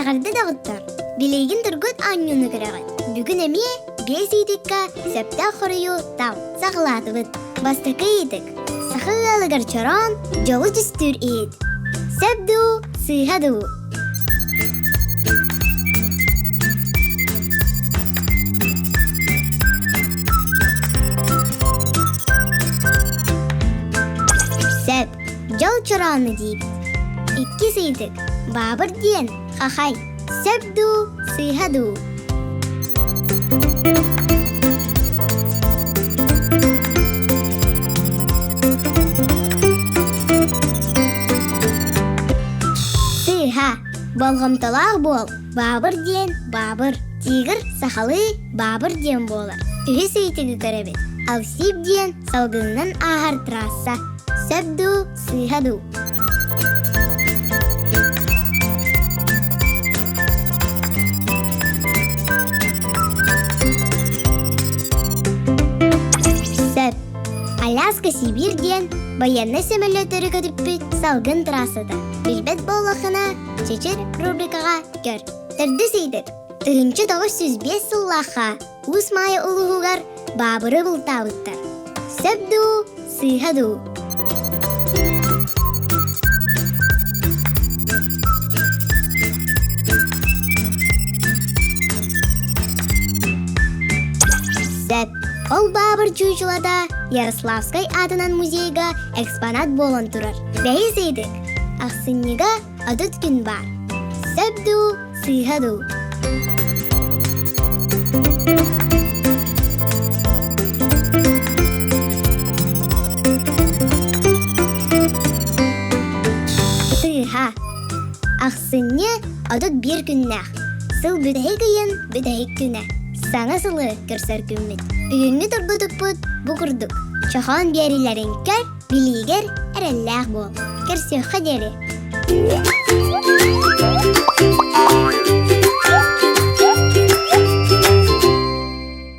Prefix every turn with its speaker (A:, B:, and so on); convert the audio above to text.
A: Эҕэрдэ доҕоттор! Билигин тургут оонньууну көрөҕүт. Бүгүн эмиэ биэс ыйытыкка сөптөөх хоруйу тал. Саҕалаатыбыт. Бастакы ыйытык. Саха ыалыгар чороон дьолу түстүүр иһит. Сөп дуу, сыыһа дуу? Сөп. Дьол чороону диибит. Иккис ыйытык. Баабыр диэн хахай. Сөп дуу, сыыһа дуу? Сыыһа. Болҕомтолоох буол. Баабыр диэн баабыр. Тигр сахалыы баабыр диэн буолар. Үһүс ыйытыгы көрөбүт. Алсип диэн салгынынан ааһар трасса. Сөп дуу, сыыһа дуу? Сөп. Аляска Сибиир диэн байыаннай сөмөлүөтөрү көтүппүт салгын трассата. Билбэт буоллаххына, Чэчир рубрикаҕа көр. Төрдүс ыйдык. 1905 сыллаахха Уус Маайа улууһугар баабыры бултаабыттар. Сөп дуу, сыыһа дуу? Сөп. Ол баабыр чуучулата Ярославскай аатынан музейга экспонат буолан турар. Бэһис ыйдык. Ахсынньыга 30 күн баар. Сөп дуу, сыыһа дуу? Сыыһа. Ахсынньы 31 күннээх. Сыл бүтэһик ыйын бүтэһик күнэ. Саҥа сылы көрсөр күммүт. Бүгүҥҥү тургутукпут бу курдук. Чохоон биэриилэрин көр, билиигэр эрэллээх буол. Көрсүөххэ диэри.